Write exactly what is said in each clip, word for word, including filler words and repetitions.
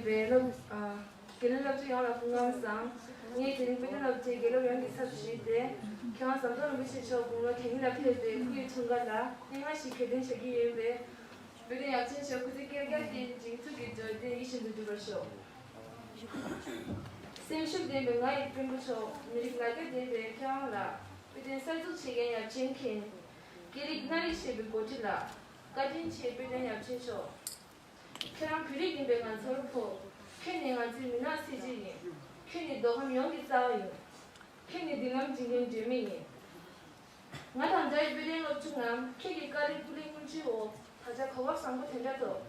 པའི་སློབ་ཨ། དགེ་ལས་སློབ་ཕྲུག་ཡོངས་ལ་སྐུ་ཁམས་བཟང་། ངས་དེ་རིང་དཔལ་ལྡན་སློབ་གྲྭའི་དགེ་སློབ་ཡོངས་ཀྱི་ཚབ་ཞུས་ཏེ། མཁས་དབང་ཟམ་གདོང་རིན་པོ་ཆེ་མཆོག་དགུང་ལོ་གྱ་གཉིས་ལ་ཕེབས་པའི་སྐུའི་འཁྲུངས་སྐར་ལ་སྙན་ངག་ཞིག་གྱེར་འདོན་བྱ་རྒྱུ་ཡིན་པས། དཔལ་ལྡན་ཡབ་ཆེན་མཆོག་སྐུ་ཚེ་བསྐལ་བརྒྱར་བརྟན་ཅིང་ཐུགས་ཀྱི་བརྗོད་བདེ་ཡིད་བཞིན་དུ་འགྲུབ་པར་ཤོག། སེམས་ཤུགས་ལྡན་པའི་ང་ཡི་སྤུན་པོ་མཆོག། མི་རིགས་ལ་རྒྱ་ལྡན་པའི་མཁས་དབང་ལགས། དཔེ་སྟོན་གསར་འཛུགས་བྱེད་མཁན་ཡབ་ཆེན་མཁྱེན། སྐད་རིགས་སྣ་རིགས་ཤེས་པའི་འགོ་ཁྲིད་ལགས། བཀའ་དྲིན་ཆེ། དཔེ་སྟོན་ཡབ་ཆེན་མཆོག། ཁྱེད་རང་བོད་རིགས་ཡིན་པའི་ང་ཚོར་ཕོག། ཁྱེད་ནི་ང་ཚོའི་མུན་ནག་སེལ་བྱེད་ཡིན། ཁྱེད་ནི་མདོ་ཁམས་ཡོངས་ཀྱི་རྩ་བ་ཡིན། ཁྱེད་ནི་མདུན་ལམ་འབྱིན་མཁན་སྒྲོན་མེ་ཡིན། ང་དང་འདྲ་བའི་དཔེ་སྟོན་སློབ་ཕྲུག་རྣམས། ཁྱེད་ཀྱི་དཀའ་ལས་སྤུ་ལས་རྔུལ་ཆུའི་འོག་ད་ཆ་གོ་སྐབས་བཟང་པོ་དེ་འདྲ་ཐོབ།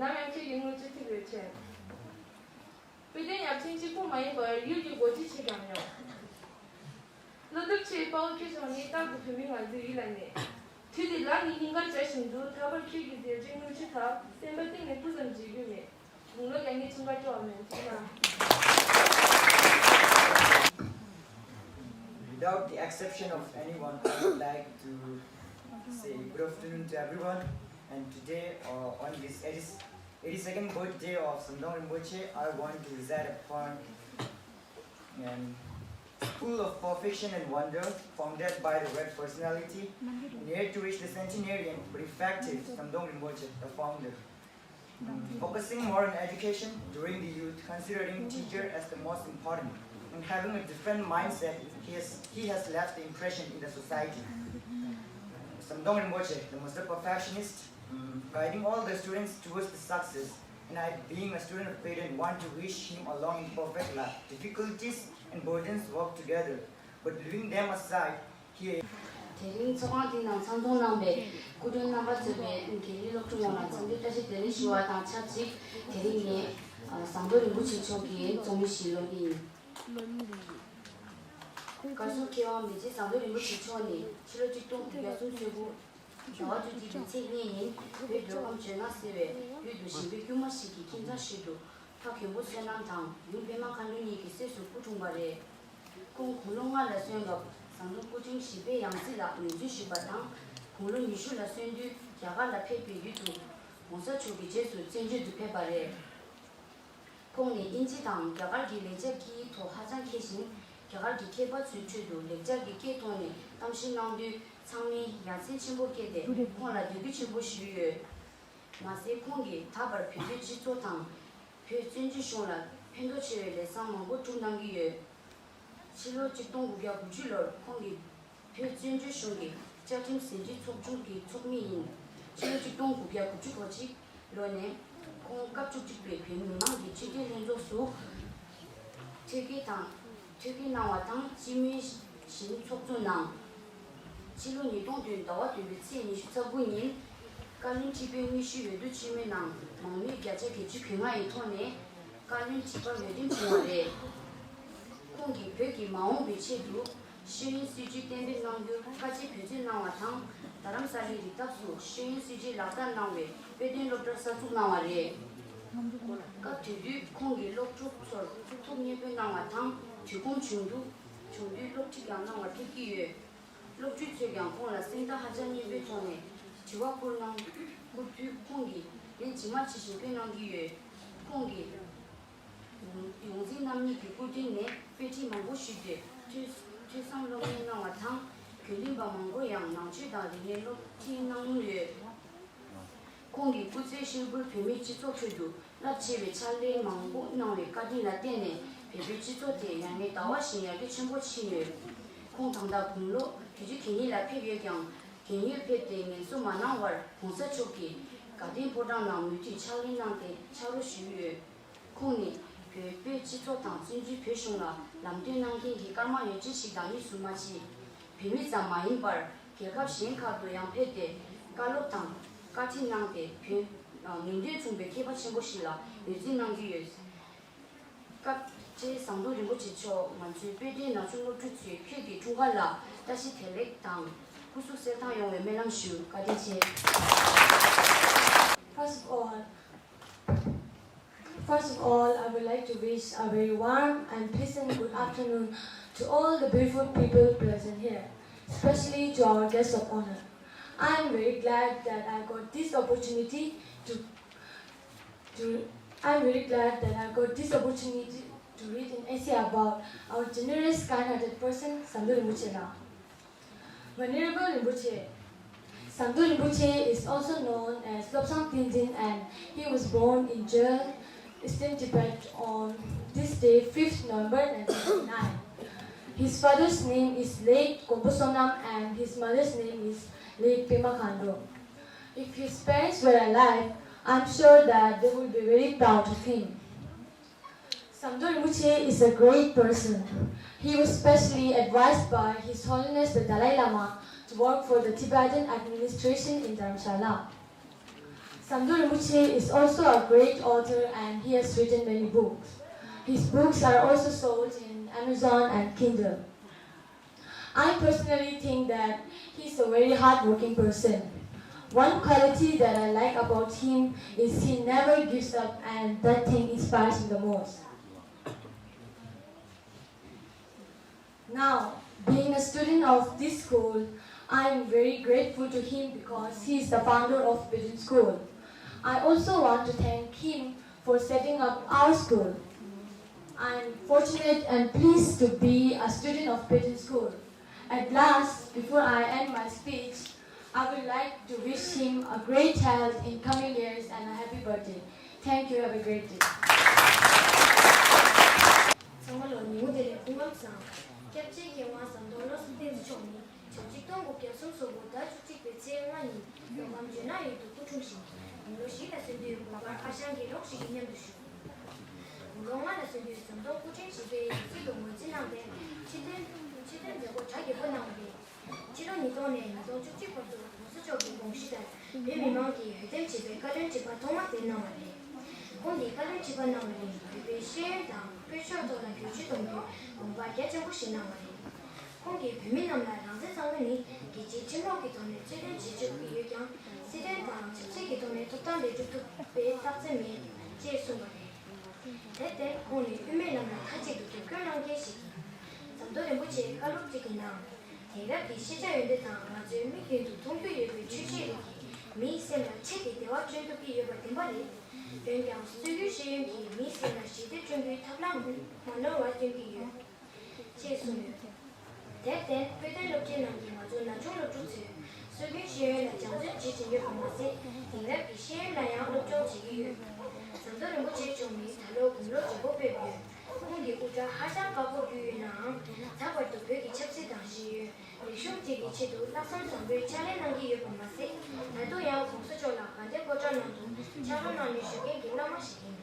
ནམ་ཡང་ཁྱེད་ཀྱི་རྔུལ་ཆུ་ཐིགས་རེ་དྲན། དཔེ་སྟོན་ཡབ་ཆེན་གཅིག་པུ་མ་ཡིན་པར་ཡུལ་གྱི་འགོ་ཁྲིད་བྱས་ཀྱང་མྱོང་། བློ་སྟོབས་ཆེ། དཔའ་བོ་ཁྱེད་མཆོག་ནི་རྟག་ཏུ་བོད་མི་ང་ཚོའི་ཡིད་ལ་གནས། དུས་དེ་ལ་ནི་སྙིང་གར་འཇའ་བཞིན་དུ། ད་བར་ཁྱེད་ཀྱི་མཛད་རྗེས་རྔུལ་ཆུ་དག། སེམས་པ་གཏིང་ནས་སྤུ་ཙམ་བརྗེད་རྒྱུ་མེད། དགུང་ལོ་བརྒྱ་ངའི་འཁྲུངས་སྐར་སྤྲོ་བ་མེད་ཚིག་ན། Without the exception of anyone, I would like to say good afternoon to everyone. And today, uh, on this eighty, eighty-second birthday of Zam Dong Rinpoche, I want to recite a poem. And School of Perfection and Wonder, founded by the great personality, near to which the centenarian, but effective, Zam Dong Rinpoche, the founder. Focusing more on education during the youth, considering teacher as the most important, and having a different mindset, he has, he has left the impression in the society. Zam Dong Rinpoche, the master perfectionist, mm, guiding all the students towards the success, and I, being a student of Peden, want to wish him a long and perfect life. Difficulties and burdens work together, but leaving them aside, དེ་རིང་ཚོགས་ཁང་འདིའི་ནང་ཚོགས་འདུ་གནང་བའི་སྐུ་མགྲོན་རྣམ་པ་གཙོས་པའི་དགེ་ལས་སློབ་ཕྲུག་ཡོངས་ལ་འཚམས་འདྲི་བཀྲ་ཤིས་བདེ་ལེགས་ཞུ་བ་དང་ཆབས་ཅིག་དེ་རིང་ངས་ཟམ་གདོང་རིན་པོ་ཆེ་མཆོག་གི་རྩོམ་ཡིག་ཞིག་ཀློག་གི་ཡིན། བཀའ་ཟུར་མཁས་དབང་མི་རྗེ་ཟམ་གདོང་རིན་པོ་ཆེ་མཆོག་ནི་ཕྱི་ལོ་ཆིག་སྟོང་དགུ་བརྒྱ་སུམ་ཅུ་སོ་དགུ། ཟླ་བ་བཅུ་གཅིག་གི་ཚེས་གཉིས་ཉིན་བོད་མདོ་ཁམས་ཇོ་ནག་ཟེར་བའི་ཡུལ་དུ་ཞིང་པའི་དཀྱུས་མ་ཞིག་གི་ཁྱིམ་ཚང་ཞིག་ཏུ་ཕ་མགོན་པོ་བསོད་ནམས་དང་ཡུམ་པད་མ་མཁའ་འགྲོ་གཉིས་ཀྱི་སྲས་སུ་སྐུ་འཁྲུངས་པ་རེད། ཁོང་དགུང་ལོ་ལྔ་ལ་སོན་སྐབས་ཟམ་གདོང་སྐུ་ཕྲེང་བཞི་པའི་ཡང་སྲིད་ལ་ངོས་འཛིན་ཞུས་པ་དང་། དགུང་ལོ་ཉི་ཤུ་ལ་སོན་དུས་རྒྱ་གར་ལ་ཕེབས་པའི་ཡུལ་དུ་༸གོང་ས་མཆོག་གི་རྗེས་སུ་བཙན་བྱོལ་དུ་ཕེབས་པ་རེད། ཁོང་ནི་དབྱིན་ཇི་དང་རྒྱ་གར་གྱི་ལེགས་སྦྱར་སྐད་ཡིག་ཐོག་ཧ་ཅང་མཁས་ཤིང་། རྒྱ་གར་གྱི་མཁས་པ་ཚོའི་ཁྲོད་དུ་ལེགས་སྦྱར་གྱི་སྐད་ཐོག་ནས་གཏམ་བཤད་གནང་དུས་ཚང་མས་ཡ་མཚན་ཆེན་པོ་སྐྱེས་ཏེ་ཁོང་ལ་འདོད་རྒུ་ཆེན་པོ་ཞུས་ཡོད། མ་ཟད་ཁོང་གིས་ད་བར་བོད་པའི་སྤྱི་ཚོགས་དང་བོད་བཙན་བྱོལ་གཞུང་ལ་ཕན་ཐོགས་ཆེ་བའི་ལས་བཟང་མང་པོ་བསྒྲུབས་གནང་གི་ཡོད། ཕྱི་ལོ་ཆིག་སྟོང་དགུ་བརྒྱ་དགུ་བཅུ་ལོར་ཁོང་གིས་བོད་བཙན་བྱོལ་གཞུང་གི་བཅའ་ཁྲིམས་ཟིན་བྲིས་ཚོགས་ཆུང་གི་ཚོགས་མི་ཡིན། ཕྱི་ལོ་ཆིག་སྟོང་དགུ་བརྒྱ་དགུ་བཅུ་གོ་གཅིག་ལོ་ནས་ཁོང་སྐབས་བཅུ་གཅིག་པའི་བོད་མི་མང་གི་སྤྱི་འཐུས་ལྷན་ཚོགས་སུ་ཐོད་བརྒལ་དང་། ཐོད་བརྒལ་གནང་བ་དང་སྤྱི་མོས་གཞིར་ཚོགས་གཙོ་གནང་། ཕྱི་ལོ་ཉིས་སྟོང་བདུན་ཟླ་བ་བདུན་པའི་ཚེས་ཉི་ཤུ་རྩ་དགུ་ཉིན་བཀའ་བློན་ཁྲི་པའི་དངོས་གཞིའི་འོས་བསྡུ་ཆེན་མོའི་ནང་མང་མོས་བརྒྱ་ཆ་བརྒྱད་ཅུ་གྱ་ལྔ་ཡི་ཐོག་ནས་བཀའ་བློན་ཁྲི་པར་འོས་འདེམས་བྱུང་བ་རེད། ཁོང་གིས་བོད་ཀྱི་མ་འོངས་པའི་ཆེད་དུ་ཤེས་ཡོན་སྲིད་བྱུས་གཏན་འབེབས་གནང་རྒྱུར་དཀའ་སྤྱད་འབད་བརྩོན་གནང་བ་དང་། རྡ་རམ་ས་ལའི་རི་འདབས་སུ་ཤེས་ཡོན་སྲིད་བྱུས་ལག་བསྟར་གནང་བའི་དཔེ་སྟོན་སློབ་གྲྭར་གསར་འཛུགས་གནང་བ་རེད། སྐབས་དེ་དུས་ཁོང་གིས་སློབ་ཕྲུག་ཚོར་ཐུགས་མཉེས་པོ་གནང་བ་དང་། དུས་ཁོམ་བྱུང་དུས་བྱུང་དུས་སློབ་ཁྲིད་ཀྱང་གནང་བ་ཐེབས་ཀྱི་ཡོད། སློབ་ཕྲུག་ཚོས་ཀྱང་ཁོང་ལ་སེམས་ཐག་ཧ་ཅང་མཉེན་པོའི་ཐོག་ནས་དྲི་བ་བསྐུར་གནང་། བསྐུར་དུས་ཁོང་གིས་ལན་ཇི་མ་ཇི་བཞིན་བསྐྱོན་གནང་གི་ཡོད། ཁོང་གིས་ཡོངས་འཛིན་རྣམ་གཉིས་ཀྱི་སྐུ་དྲིན་ནས་དཔེ་ཁྲིད་མང་པོ་ཞུས་ཏེ་ཐོས་ཐོས་བསམ་སློབ་གཉེར་གནང་བ་དང་། དགེ་འདུན་པ་མང་པོ་ཡང་ནང་ཆོས་དང་རིག་གནས་སློབ་ཁྲིད་གནང་མྱོང་ཡོད། ཁོང་གི་སྐུ་ཚེའི་ཤུལ་བུར་བོད་མིའི་སྤྱི་ཚོགས་ཁྲོད་དུ་རླབས་ཆེ་བའི་ཕྱག་ལས་མང་པོ་གནང་བའི་བཀའ་དྲིན་ལ་བརྟེན་ནས་བོད་པའི་སྤྱི་ཚོགས་དེ་ཡར་ངོའི་ཟླ་བ་བཞིན་ཡར་རྒྱས་ཆེན་པོ་ཕྱིན་ཡོད། ཁོང་ད་ལྟ་དགུང་ལོ་བརྒྱད་ཅུ་གྱ་གཉིས་ལ་ཕེབས་ཡོད་ཀྱང་། རྒས་ཡོལ་ཕེབས་ཏེ་ངལ་གསོ་མ་གནང་བར་༸གོང་ས་མཆོག་གི་དགའ་ལྡན་ཕོ་བྲང་ནང་མུ་མཐུད་ཕྱག་ལས་གནང་སྟེ་ཕྱག་རོགས་ཞུས་ཡོད། ཁོང་ནི་བོད་པའི་སྤྱི་ཚོགས་དང་བཙན་བྱོལ་བོད་གཞུང་ལ་ལམ་སྟོན་གནང་མཁན་གྱི་སྐར་མ་ཡོད་ཅན་ཞིག་དང་གཉིས་སུ་མ་མཆིས། བོད་མི་ཙམ་མ་ཡིན་པར་རྒྱལ་ཁབ་གཞན་ཁག་ཏུ་ཡང་ཕེབས་ཏེ་བཀའ་སློབ་དང་བཀའ་ཁྲིད་གནང་སྟེ་བོད་ངེས་འབྱུང་མཚུངས་པའི་མཁས་པ་ཆེན་པོ་ཞིག་ལ་ངོས་འཛིན་གནང་གི་ཡོད། སྐབས་དེར་ཟམ་གདོང་རིན་པོ་ཆེ་མཆོག་ང་ཚོའི་དཔེ་སྟོན་ན་ཆུང་སློབ་ཕྲུག་ཚོས་ཁྱེད་ཀྱི་འཁྲུངས་སྐར་ལ་བཀྲ་ཤིས་བདེ་ལེགས་དང་སྐུ་གཟུགས་གསལ་ཐང་ཡོང་བའི་སྨོན་ལམ་ཞུ། བཀའ་དྲིན་ཆེ། First of all, First of all, I would like to wish a very warm and pleasant good afternoon to all the beautiful people present here, especially to our guests of honor. I am very glad that I got this opportunity to, to, I'm very glad that I got this opportunity to read an essay about our generous, kind-hearted person, Samdo Rinpoche Lam. Venerable Rinpoche. Samdo Rinpoche is also known as Lobsang Tenzin, and he was born in Jel, Eastern Tibet on this day, fifth November nineteen forty-nine. His father's name is late Kompo Sonam and his mother's name is late Pema Khanro. If his parents were alive, I'm sure that they would be very proud of him. Samdo Rinpoche is a great person. He was specially advised by His Holiness the Dalai Lama to work for the Tibetan administration in Dharamshala. Samdo Rinpoche is also a great author and he has written many books. His books are also sold in Amazon and Kindle. I personally think that he's a very hardworking person. One quality that I like about him is he never gives up, and that thing inspires me the most. Now, being a student of this school, I am very grateful to him because he is the founder of Bidin School. I also want to thank him for setting up our school. I am fortunate and pleased to be a student of Bidin School. At last, before I end my speech, I would like to wish him a great health in coming years and a happy birthday. Thank you. Have a great day. ཚང་མ་ལ་ཉིན་མོ་བདེ་ལེགས། སྐུ་ཁམས་བཟང་། སྐྱབས་རྗེ་མཁས་དབང་ཟམ་གདོང་བློ་བཟང་བསྟན་འཛིན་མཆོག་ནི་བྱང་ཆིག་སྟོང་དགུ་བརྒྱ་སུམ་ཅུ་སོ་དགུ་ཟླ་བཅུ་གཅིག་པའི་ཚེས་ལྔ་ཉིན་མདོ་ཁམས་ཇོ་ནག་ཡུལ་དུ་སྐུ་འཁྲུངས་ཤིང་། དགུང་ལོ་བཞི་ལ་སོན་དུས་མགོན་པར་ཨ་ཞང་གི་རོགས་ཤིག་གིས་མཉམ་དུ་བཞུགས། དགུང་ལོ་ལྔ་ལ་སོན་དུས་ཟམ་གདོང་སྐུ་ཕྲེང་བཞི་པའི་ཡང་སྲིད་དུ་ངོས་འཛིན་གནང་སྟེ་ཆེད་དོན་ཆེད་དོན་མཛད་སྒོ་གྲ་རྒྱས་པོ་གནང་བ་རེད། ཕྱི་ལོ་ཉིས་སྟོང་ནས་ཉིས་སྟོང་བཅུ་གཅིག་བར་དུ་༸གོང་ས་མཆོག་གི་དགོངས་གཞི་ལྟར་བོད་མི་མང་གིས་འོས་འདེམས་བྱས་པའི་བཀའ་བློན་ཁྲི་པ་ཐོག་མ་དེ་གནང་བ་རེད། ཁོང་གིས་བཀའ་བློན་ཁྲི་པ་གནང་བ་རིང་བོད་པའི་ཤེས་ཡོན་དང་དཔལ་འབྱོར་ཐོག་ལ་བསྒྱུར་བཅོས་གཏོང་རྒྱུའི་དགོངས་པ་རྒྱ་ཆེན་པོ་ཞིག་གནང་བ་རེད། ཁོང་གིས་བོད་མི་རྣམས་ལ་རང་བཙན་གཙང་མ་ནི་རྒྱལ་སྤྱིའི་ཁྲིམས་ལུགས་ཀྱི་ཐོག་ནས་རྩོད་ལེན་བྱེད་ཆོག་གི་ཡོད་ཀྱང་། སྲིད་དོན་དང་ཆབ་སྲིད་ཀྱི་ཐོག་ནས་ཐོབ་ཐང་དེ་སྒྲུབ་ཐུབ་པའི་རྟགས་མཚན་མེད་ཅེས་གསུངས་པ་རེད། དེར་བརྟེན་ཁོང་ནི་དབུ་མའི་ལམ་ལ་མཐའ་གཅིག་ཏུ་རྒྱབ་སྐྱོར་གནང་མཁན་ཞིག་ཡིན། ཟམ་གདོང་རིན་པོ་ཆེའི་བཀའ་སློབ་ཅིག་གི་ནང་། དེང་རབས་ཀྱི་ཤེས་བྱ་ཡོན་ཏན་དང་ང་ཚོའི་མིག་མདུན་དུ་མཐོང་རྒྱུ་ཡོད་པའི་ཆོས་བརྒྱུད་རིགས་ཀྱིས་མིའི་སེམས་ལ་ཁྲིད་དེ་བདེ་བ་སྐྱོན་ཐུབ་ཀྱི་ཡོད་པ་བདེན་པ་རེད། འོན་ཀྱང་སྲོལ་རྒྱུན་ཤེས་ཡོན་གྱིས་མིའི་སེམས་ལ་ཞི་བདེ་བསྐྲུན་རྒྱུའི་ཐབས་ལམ་མ་ནོར་བ་སྟོན་གྱི་ཡོད། ཅེས་གསུངས་ཡོད། དེར་བརྟེན་དཔེ་སྟོན་སློབ་ཆེན་ནང་གི་ང་ཚོ་ན་ཆུང་སློབ་ཕྲུག་ཚོས་སྲོལ་རྒྱུན་ཤེས་ཡོན་ལ་སྦྱང་བརྩོན་བྱེད་བཞིན་ཡོད་པ་མ་ཟད། དེང་རབས་ཀྱི་ཤེས་ཡོན་ལ་ཡང་སློབ་སྦྱོང་བྱེད་ཀྱི་ཡོད། ཟམ་གདོང་རིན་པོ་ཆེ་མཆོག་ནི་ད་ལོ་དགུང་ལོ་བདུན་པོ་ཕེབས་ཡོད། ཁོང་གི་དབུ་སྐྲ་ཧ་ཅང་དཀར་པོ་གྱུར་ཡོད་ནའང་། ད་བར་དུ་བོད་ཀྱི་ཆབ་སྲིད་དང་ཤེས་ཡོན། རིག་གཞུང་བཅས་ཀྱི་ཆེད་དུ་ལྷག་བསམ་བཟང་པོས་ཕྱག་ལས་གནང་གི་ཡོད་པ་མ་ཟད། ད་དུང་ཡང་༸གོང་ས་མཆོག་ལ་དགའ་ལྡན་ཕོ་བྲང་ནང་དུ་ཕྱག་རོགས་གནང་ནས་བཞུགས་མཁན་གྱི་བླ་མ་ཞིག་ཡིན།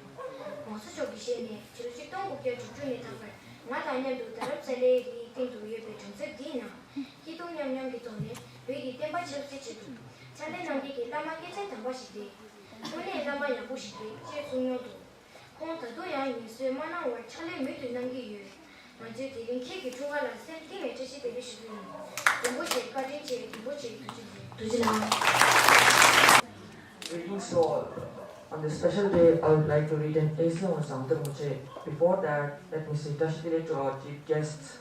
༸གོང་ས་མཆོག་གི་ཞལ་ནས་ཕྱི་ལོ་ཆིག་སྟོང་དགུ་བརྒྱ་དྲུག་ཅུ་ནས་ད་བར་ང་དང་མཉམ་དུ་རྡ་རམ་ས་ལའི་རིའི་སྟེང་དུ་ཡོད་པའི་གྲོང་གསེབ་འདིའི་ནང་སྐྱིད་སྡུག་མཉམ་མྱོང་གི་ཐོག་ནས་བོད་ཀྱི་བསྟན་པ་ཆབ་སྲིད་ཆེད་དུ་ཕྱག་ལས་གནང་མཁན་གྱི་བླ་མ་སྐྱེས་ཆེན་དམ་པ་ཞིག་རེད། དངོས་གནས་བླ་མ་ཡག་པོ་ཞིག་རེད་ཅེས་གསུངས་མྱོང་འདུག་ཁོང་ད་དུང་ཡང་ངལ་གསོ་མ་གནང་བར་ཕྱག་ལས་མུ་མཐུད་གནང་གི་ཡོད། ང་ཚོས་དེ་རིང་ཁྱེད་ཀྱི་འཁྲུངས་སྐར་ལ་སེམས་གཏིང་ནས་བཀྲ་ཤིས་བདེ་ལེགས་ཞུ་རྒྱུ་ཡིན། རིན་པོ་ཆེ་བཀའ་དྲིན་ཆེ། རིན་པོ་ཆེ་ཐུགས་རྗེ་ཆེ། ཐུགས་རྗེ་གནང་། Greetings to all. On this special day, I would like to read an essay on Samdar Muche. Before that, let me say Tashi Delek to our chief guests.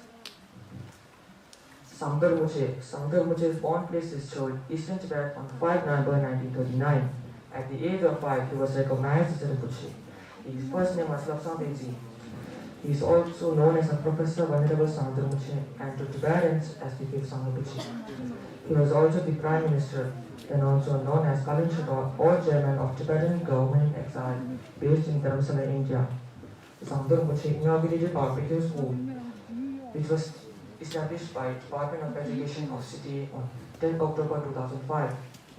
Samdar Muche. Samdar Muche's born place is Chol, Eastern Tibet, on five November nineteen thirty-nine. At the age of five, he was recognized as a Rinpoche. His first name was Lobsang Tenzin. He is also known as a Professor Venerable Samdar Muche and to Tibetans as the fifth Sangha Rinpoche. He was also the Prime Minister, then also known as Kalan Shador or Chairman of Tibetan Government in Exile, based in Dharamsala, India. Zangdor Muche inaugurated our Bethel School, which was established by Department of Education of City on tenth October two thousand five.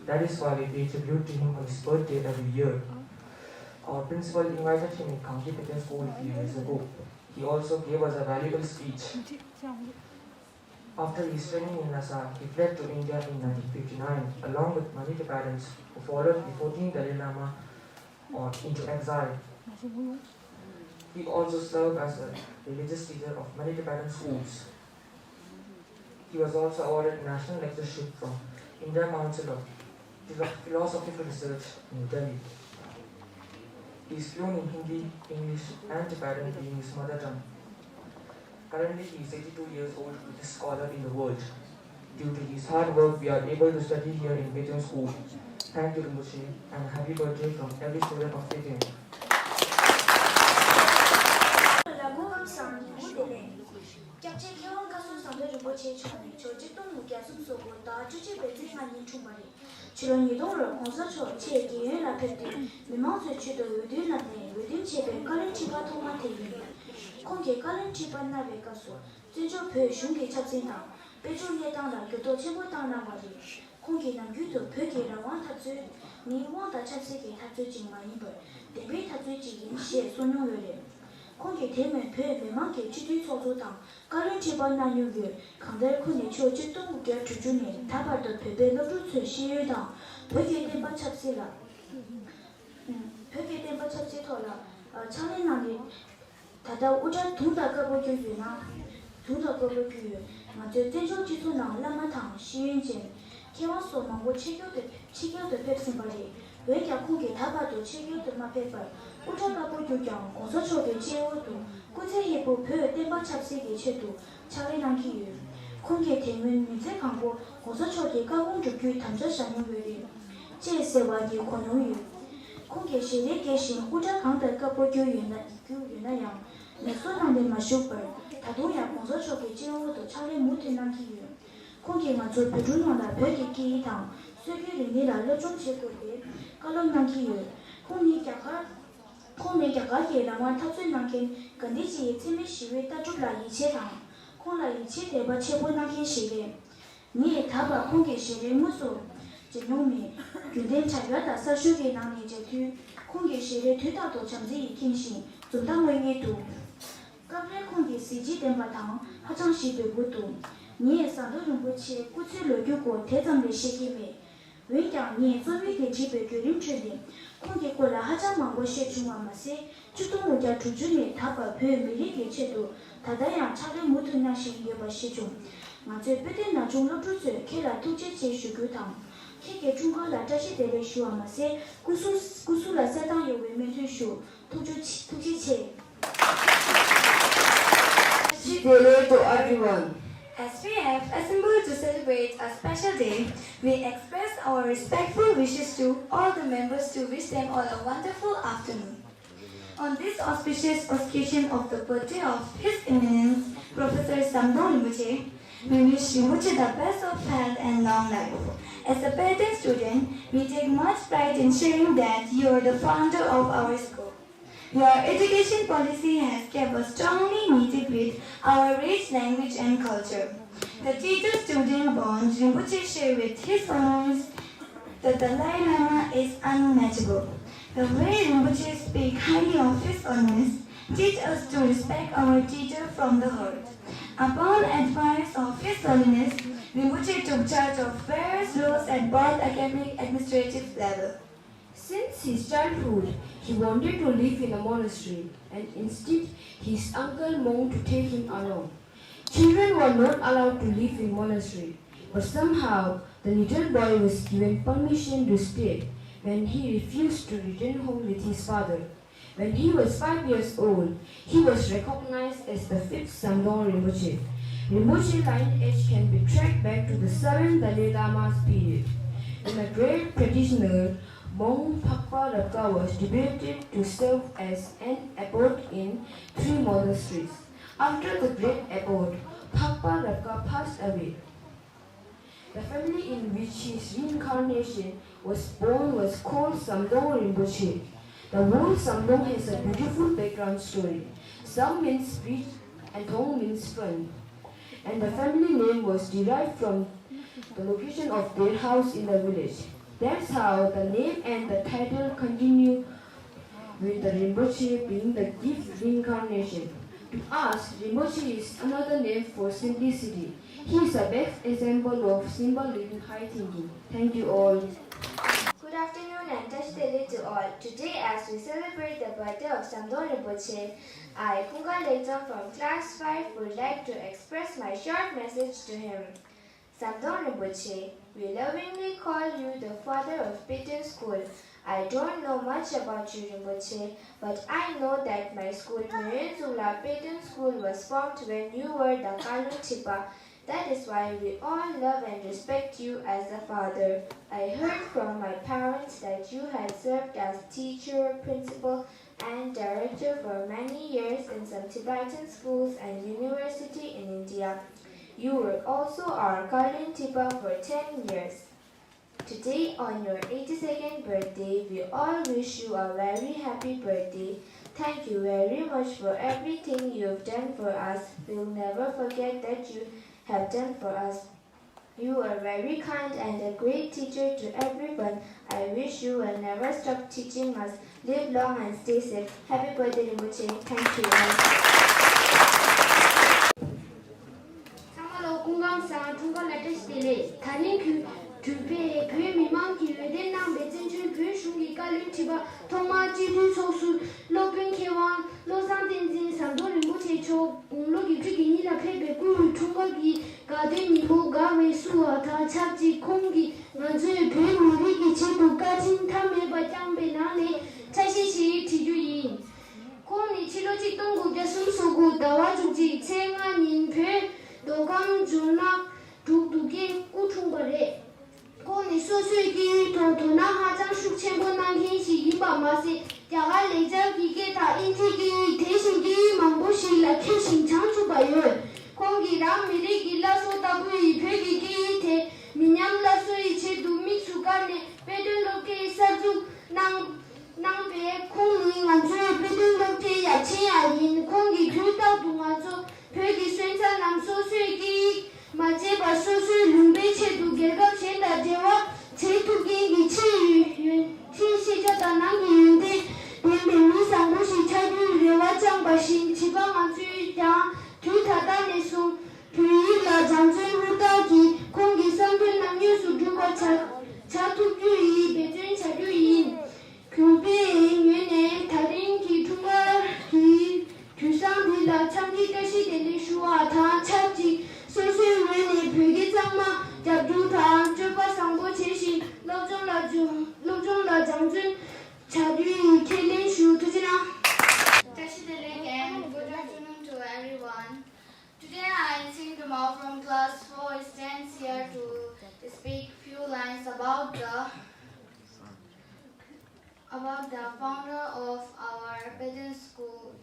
That is why we pay tribute to him on his birthday every year. Our principal invited him in Kangki Bethel School a few years ago. He also gave us a valuable speech. After his training in Lhasa, he fled to India in nineteen fifty-nine, along with many Tibetans who followed the fourteenth Dalai Lama on, into exile. He also served as a religious teacher of many Tibetan schools. He was also awarded national lectureship from Indian Council of Philo-, Philosophical Research, New Delhi. He is fluent in Hindi, English, and Tibetan, being his mother tongue. Currently, he is eighty-two years old, richest scholar in the world. Due to his hard work, we are able to study here in Bethel School. Thank you, Rinpoche, and happy birthday from every student of Bethel. སྤྲོ་སྐྱིད་པའི་ཚེ་ང་གཉིས་འཁྲུངས་པ་རེད། ཕྱི་ལོ་ཉིས་སྟོང་ལོར་༸གོང་ས་མཆོག་ཆེད་རྒྱལ་ཡོངས་ལ་ཕེབས་དུས་མི་མང་ཚོའི་ཆེད་དུ་འོས་བསྡུའི་ལམ་ནས་འོས་འདེམས་བྱས་པའི་བཀའ་བློན་ཁྲི་པ་ཐོག་མ་དེ་ཡིན། ཁོང་གིས་བཀའ་བློན་ཁྲི་པ་གནང་བའི་སྐབས་སུ་བཙན་བྱོལ་བོད་གཞུང་གི་ཆབ་སྲིད་དང་དཔལ་འབྱོར་གནས་སྟངས་ལ་འགྱུར་ལྡོག་ཆེན་པོ་བཏང་གནང་བ་རེད། ཁོང་གིས་ནམ་རྒྱུན་དུ་བོད་ཀྱི་རང་དབང་འཐབ་རྩོད་ནི་དབང་དང་ཆབ་སྲིད་ཀྱི་འཐབ་རྩོད་ཅིག་མ་ཡིན་པར་བདེན་པའི་འཐབ་རྩོད་ཅིག་ཡིན་ཞེས་གསུངས་མྱོང་ཡོད་རེད། ཁོང་གིས་དེ་སྔོན་བོད་མི་མང་གི་སྤྱི་འཐུས་ཚོགས་གཙོ་དང་བཀའ་བློན་ཁྲི་པ་གནང་མྱོང་ཡོད། གང་ལྟར་ཁོང་ནི་ཕྱོགས་གཅིག་སྟོང་དགུ་བརྒྱ་དྲུག་ཅུ་ནས་ད་བར་དུ་བོད་པའི་སློབ་ཕྲུག་ཚོའི་ཤེས་ཡོན་དང་བོད་ཀྱི་བསྟན་པ་ཆབ་སྲིད་ལ། བོད་ཀྱི་བསྟན་པ་ཆབ་སྲིད་ཐོག་ལ་ཕྱག་ལས་གནང་ནས། ད་ལྟ་དབུ་སྐྲ་དུང་དང་དཀར་པོ་གྱུར་ཡོད་ན། དུང་དང་དཀར་པོ་གྱུར་ཡོད། ང་ཚོའི་བཙན་བྱོལ་སྤྱི་ཚོགས་ནང་བླ་མ་དང་ཤེས་ཡོན་ཅན། མཁས་དབང་སོགས་མང་པོ་ཕྱི་རྒྱལ་དུ་ཕྱི་རྒྱལ་དུ་ཕེབས་ཟིན་པ་རེད། འོན་ཀྱང་ཁོང་གིས་ད་བར་དུ་ཕྱི་རྒྱལ་དུ་མ་ཕེབས་པར་དབུ་སྐྲ་དཀར་པོ་གྱུར་ཀྱང་༸གོང་ས་མཆོག་གི་སྤྱི་འོག་ཏུ་སྐུ་ཚེ་ཧྲིལ་པོ་བོད་བསྟན་པ་ཆབ་སྲིད་ཀྱི་ཆེད་དུ་ཕྱག་ལས་གནང་གི་ཡོད། ཁོང་གིས་དེ་སྔོན་མི་ཚེ་གང་པོ་༸གོང་ས་མཆོག་གི་བཀའ་དགོངས་སྒྲུབ་རྒྱུའི་དམ་བཅའ་བཞག་མྱོང་ཡོད་རེད། ཅེས་ཟེར་བ་གྱི་གོ་མྱོང་ཡོད། ཁོང་གིས་ཞལ་རས་བཀལ་ཞིང་དབུ་སྐྲ་གང་ལྟར་དཀར་པོ་གྱུར་ཡོད་ན་གྱུར་ཡོད་ན་ཡང་ངལ་གསོ་གནང་སྟེ་མ་བཞུགས་པར་ད་དུང་ཡང་༸གོང་ས་མཆོག་གི་སྤྱི་འོག་ཏུ་ཕྱག་ལས་མུ་མཐུད་གནང་གི་ཡོད། ཁོང་གིས་ང་ཚོ་བོད་ཕྲུག་རྣམས་ལ་བོད་ཀྱི་སྐད་ཡིག་དང་སྲོལ་རྒྱུན་རིག་གནས་ལ་སློབ་སྦྱོང་བྱེད་དགོས་པའི་བཀའ་སློབ་གནང་གི་ཡོད། ཁོང་ནི་རྒྱ་གར། ཁོང་ནི་རྒྱ་གར་གྱི་རང་དབང་འཐབ་རྩོད་གནང་མཁན་གྷན་དྷི་ཇི་ཡི་འཚེ་མེད་ཞི་བའི་ལྟ་གྲུབ་ལ་ཡིད་ཆེས་དང་། ཁོང་ལ་ཡིད་ཆེས་དད་པ་ཆེན་པོ་གནང་མཁན་ཞིག་རེད། ངས་ད་བར་ཁོང་གི་ཞལ་རས་དངོས་སུ་མཇལ་མྱོང་མེད། རྒྱུན་ལྡན་དྲ་རྒྱ་དང་གསར་ཤོག་གི་ནང་ནས་མཇལ་དུས་ཁོང་གི་ཞལ་རས་དུས་རྟག་ཏུ་བྱམས་བརྩེ་ཡིས་ཁེངས་ཤིང་འཛུམ་མདངས་མངོན་གྱི་འདུག་སྐབས་རེ་ཁོང་གི་གཟི་བརྗིད་ལྡན་པ་དང་ཧ་ཅང་ཞིག་འདོད་པོ་འདུག་ངས་ཟམ་གདོང་རིན་པོ་ཆེའི་སྐུ་ཚེའི་ལོ་རྒྱུས་སྐོར་དེ་ཙམ་ལས་ཤེས་ཀྱི་མེད། འོན་ཀྱང་ངས་རྩོམ་ཡིག་དེ་བྲིས་པའི་བརྒྱུད་རིམ་ཁྲོད་ནས་ཁོང་གི་སྐོར་ལ་ཧ་ཅང་མང་པོ་ཤེས་བྱུང་བ་མ་ཟད། ཆིག་སྟོང་དགུ་བརྒྱ་དྲུག་ཅུ་ནས་ད་བར་བོད་མི་རིགས་ཀྱི་ཆེད་དུ་ད་ལྟ་ཡང་ཕྱག་ལས་མུ་མཐུད་གནང་བཞིན་ཡོད་པ་ཤེས་བྱུང་། ང་ཚོའི་དཔེ་སྟོན་ན་ཆུང་སློབ་ཕྲུག་ཚོས་ཁྱེད་ལ་ཐུགས་རྗེ་ཆེ་ཞུ་རྒྱུ་དང་། ཁྱེད་ཀྱི་འཁྲུངས་སྐར་ལ་བཀྲ་ཤིས་བདེ་ལེགས་ཞུ་བ་མ་ཟད། སྐུ་གཟུགས་སྐུ་གཟུགས་ལ་གསལ་ཐང་ཡོང་བའི་སྨོན་འདུན་ཞུ། ཐུགས་རྗེ་ཆེ། ཐུགས་རྗེ་ཆེ། Happy Diwali to everyone. As we have assembled to celebrate a special day, we express our respectful wishes to all the members to wish them all a wonderful afternoon. On this auspicious occasion of the birthday of His Eminence Professor Samdong Rinpoche, we wish Rinpoche the best of health and long life. As a Peten student, we take much pride in sharing that you are the founder of our school. Your education policy has kept us strongly knitted with our rich language and culture. The teacher-student bond Rinpoche shared with His Holiness the Dalai Lama is unmatchable. The way Rinpoche speak highly of His Holiness teach us to respect our teacher from the heart. Upon advice of His Holiness, Rinpoche took charge of various roles at both academic administrative level. Since his childhood, he wanted to live in a monastery, and instead, his uncle Mong to take him along. Children were not allowed to live in monastery, but somehow the little boy was given permission to stay when he refused to return home with his father. When he was five years old, he was recognized as the fifth Samdong Rinpoche. Rinpoche lineage can be traced back to the seventh Dalai Lama's period, when a great practitioner, Mong Phakpa Rabka, was deputed to serve as an abbot in three monasteries. After the great abbot, Phakpa Rabka passed away. The family in which his reincarnation was born was called Samdong Rinpoche. The word Samdong has a beautiful background story. Sam means rich and Dong means fun. And the family name was derived from the location of their house in the village. That's how the name and the title continue with the Rinpoche being the gift reincarnation. To us, Rinpoche is another name for simplicity. He is the best example of simple living, high thinking. Thank you all. Good afternoon and Tashi Delek to all. Today, as we celebrate the birthday of Samdong Rinpoche, I, Phungka Lekzom from class five, would like to express my short message to him. Samdong Rinpoche, we lovingly call you the father of Peten School. I don't know much about you, Rinpoche, but I know that my school, Myoen Tsukla Peten School, was formed when you were the Kalun Chipa. That is why we all love and respect you as a father. I heard from my parents that you had served as teacher, principal, and director for many years in some Tibetan schools and university in India. You were also our Kalyan Tipa for ten years. Today, on your eighty-second birthday, we all wish you a very happy birthday. Thank you very much for everything you've done for us. We'll never forget that you have done for us. You are very kind and a great teacher to everyone. I wish you will never stop teaching us. Live long and stay safe. Happy birthday, Rinpoche. Thank you all. ཚང་མ་ལ་སྐུ་ཁམས་བཟང་། འཁྲུངས་སྐར་ལ་བཀྲ་ཤིས་བདེ་ལེགས། ད་རིང་གུས་གུས་པས་བོད་མི་མང་གིས་འོས་འདེམས་གནང་བའི་བཙན་བྱོལ་བོད་གཞུང་གི་བཀའ་བློན་ཁྲི་པ་ཐོག་མར་སྤྱི་འཐུས་ཚོགས་ཟུར་སློབ་དཔོན་མཁས་དབང་བློ་བཟང་བསྟན་འཛིན་ཟམ་གདོང་རིན་པོ་ཆེ་མཆོག་དགུང་ལོ་བརྒྱད་ཅུ་གྱ་གཉིས་ལ་ཕེབས་པའི་སྐུའི་འཁྲུངས་སྐར་གྱི་དགའ་སྟོན་ཉིན་མོ་དགའ་བས་བསུ་བ་དང་ཆབས་ཅིག་ཁོང་གིས་ང་ཚོའི་བོད་མི་རིགས་ཀྱི་ཆེད་དུ་བཀའ་དྲིན་མཐའ་མེད་པ་བསྐྱངས་པའི་ནང་ནས་ཆ་ཤས་ཤིག་བྲིས་རྒྱུ་ཡིན། ཁོང་ནི་ཕྱི་ལོ་ཆིག་སྟོང་དགུ་བརྒྱ་སུམ་ཅུ་སོ་དགུ་ཟླ་བ་བཅུ་གཅིག་ཚེས་ལྔ་ཉིན་བོད་མདོ་ཁམས་ཇོ་ནག་འབྲུག་འདུ་ཁའི་སྐུ་འཁྲུངས་པ་རེད། ཁོང་ནི་སོ་སོའི་སྐད་ཡིག་ཐོག་དོ་སྣང་ཧ་ཅང་ཤུགས་ཆེན་པོ་གནང་མཁན་ཞིག་ཡིན་པ་མ་ཟད། རྒྱ་གར་ལེགས་སྦྱར་གྱི་སྐད་དང་ཨིན་ཇིའི་སྐད་ཡིག་དེ་བཞིན་སྐད་ཡིག་མང་པོ་ཞིག་ལ་མཁས་ཤིང་བྱང་ཆུབ་པ་ཡོད། ཁོང་གིས་རང་མི་རིགས་ཀྱི་བླ་སྲོག་ལྟ་བུ་ཡི་བོད་ཀྱི་སྐད་ཡིག་དེ་མི་ཉམས་སླར་གསོ་ཡི་ཆེད་དུ་དམིགས་སུ་བཀར་ནས་དཔེ་སྟོན་སློབ་གྲྭའི་གསར་འཛུགས་གནང་། གནང་པས། ཁོང་ནི་ང་ཚོའི་དཔེ་སྟོན་སློབ་གྲྭའི་ཡབ་ཆེན་ཡང་ཡིན། ཁོང་གིས་དུས་རྟག་ཏུ་ང་ཚོ་བོད་ཀྱི་སོན་རྩ་རྣམས་སོ་སོའི་སྐད་ཡིག་མ་བརྗེད་པར་སོ་སོའི་ལུང་པའི་ཆེད་དུ་རྒྱལ་ཁབ་གཞན་དང་འབྲེལ་བ་བྱེད་ཐུབ་མཁན་གྱི་ཕྱིའི་ཡོན་ཕྱིའི་ཤེས་བྱ་དང་ནང་གི་ཡོན་ཏན་ལྡན་པའི་མི་བཟང་པོ་ཞིག་ཆགས་རྒྱུའི་རེ་བ་བཅངས་པ་བཞིན། བྱིས་པ་ང་ཚོས་ཀྱང་དུས་ད་ལྟ་ནས་བཟུང་བོད་ཡིག་ལ་སྦྱང་བརྩོན་ཧུར་ཐག་གིས་ཁོང་གི་བསམ་དོན་རྣམས་དངོས་སུ་འགྲུབ་པར་བྱ་བྱ་ཐུབ་རྒྱུ་ཡི་འབད་བརྩོན་བྱ་རྒྱུ་ཡིན། གུས་པའི་ངོས་ནས་ད་རིང་གི་འཁྲུངས་སྐར་གྱི་དུས་བཟང་འདི་ལ་འཚམས་འདྲི་བཀྲ་ཤིས་བདེ་ལེགས་ཞུ་བ་དང་ཆབས་ཅིག་སོ་སོའི་ངོས་ནས་བོད་སྐད་གཙང་མ་རྒྱབ་སྐྱོར་དང་སྤྱོད་པ་བཟང་པོ་བྱས་ཤིང་སློབ་སྦྱོང་ལ་སྦྱོང་སློབ་སྦྱོང་ལ་སྦྱང་བརྩོན་བྱ་རྒྱུ་ཡི་ཁས་ལེན་ཞུ། ཐུགས་རྗེ་གནང་། བཀྲ་ཤིས་བདེ་ལེགས and good afternoon to everyone. Today I am Singh Duma from class four, stands here to speak few lines about the about the founder of our Peten school,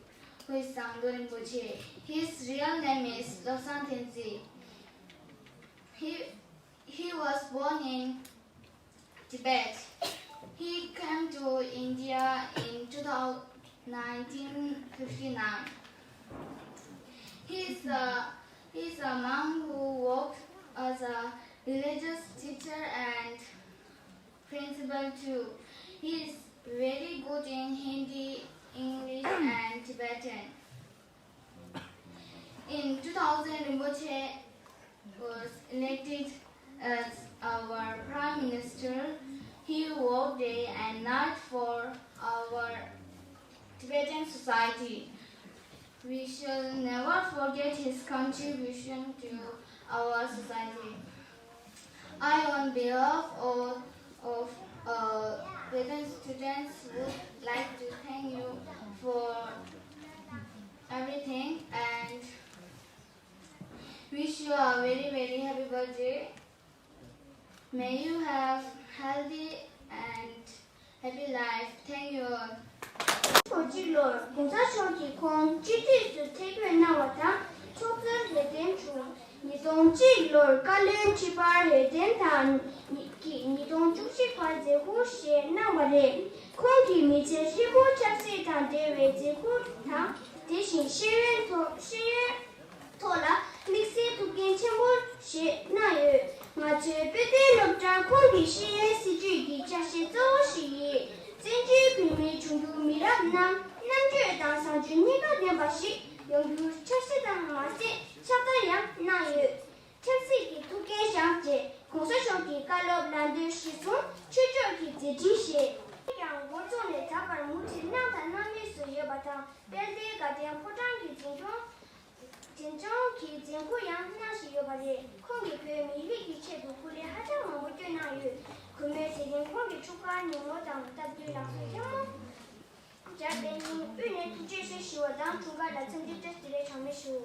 who is Sangdo Rinpoche. His real name is Lobsang Tenzin. He, he was born in Tibet. He came to India in two thousand, nineteen fifty-nine. He's a, he's a monk who worked as a religious teacher and principal too. He is very good in Hindi, English, and Tibetan. In two thousand, Rinpoche was elected as our Prime Minister. He worked day and night for our Tibetan society. We shall never forget his contribution to our society. I, on behalf of, of uh, Tibetan students, would like to thank you for everything and wish you a very, very happy birthday. May you have healthy and happy life. Thank you all. ཁོ་གཅིག་ལོར་གོང་ས་མཆོག་གིས་ཁོང་སྤྱི་འཐུས་སུ་ཐད་བསྐོས་གནང་བ་དང་ཚོགས་གཙོར་འོས་འདེམས་བྱུང་། ཉིས་སྟོང་གཅིག་ལོར་བཀའ་བློན་ཁྲི་པར་འོས་འདེམས་དང་ཉི་གིས་ཉིས་སྟོང་བཅུ་གཅིག་བར་མཛད་ཁུར་བཞེས་གནང་བ་རེད། ཁོང་གིས་མི་ཚེ་ཧྲིལ་པོ་ཆབ་སྲིད་དང་འབྲེལ་བའི་མཛད་ཁུར་དང་དེ་བཞིན་ཤེས་ཡོན་ཐོག་ཤེས་ཡོན་ཐོག་ལ་དམིགས་བསལ་ཐུགས་འགན་ཆེན་པོ་བཞེས་གནང་ཡོད། ང་ཚོའི་དཔེ་སྟོན་སློབ་གྲྭར་ཁོང་གི་ཤེས་ཡོན་སྲིད་བྱུས་ཀྱི་ཆ་ཤས་གཙོ་བོ་ཞིག་ཡིན། བཙན་བྱོལ་བོད་མིའི་འབྱུང་འགྱུར་མི་རབས་རྣམས་རྣམ་དཔྱོད་དང་བཟང་སྤྱོད་གཉིས་ཀ་ལྡན་པ་ཞིག་ཡོང་རྒྱུར་འཆར་གཞི་དང་མ་ཟད་ཕྱག་བསྟར་ཡང་གནང་ཡོད། ཆབ་སྲིད་ཀྱི་ཐུགས་འགན་བཞེས་རྗེས་གོང་ས་མཆོག་གི་བཀའ་སློབ་ལམ་སྟོན་གཞིར་བཟུང་ཆོས་ཕྱོགས་ཀྱི་མཛད་འཕྲིན་བཞེས། ཀྱང་འགོ་བཙུགས་ནས་ད་བར་མུ་མཐུད་གནང་དང་གནང་མུས་སུ་ཡོད་པ་དང་། དཔལ་ལྡན་དགའ་ལྡན་ཕོ་བྲང་གི་འཛིན་སྐྱོང་འཛིན་སྐྱོང་གི་འཛིན་སྐྱོང་ཡང་གནང་བཞིན་ཡོད་པ་རེད། ཁོང་གིས་བོད་མི་རིགས་ཀྱི་ཆེད་དུ་སྐུ་ལས་ཧ་ཅང་མང་པོ་བསྐྱོན་གནང་ཡོད། གུས་མོས་དེ་རིང་ཁོང་གི་འཁྲུངས་སྐར་ཉིན་མོ་དང་སྟབས་བསྟུན་ལགས་སོ་ཐལ་མོ་སྦྱར་བའི་སྙིང་དབུས་ནས་ཐུགས་རྗེ་ཆེ་ཞུ་བ་དང་། འཁྲུངས་སྐར་ལ་འཚམས་འདྲི་བཀྲ་ཤིས་བདེ་ལེགས་གྲངས་མེད་ཞུ།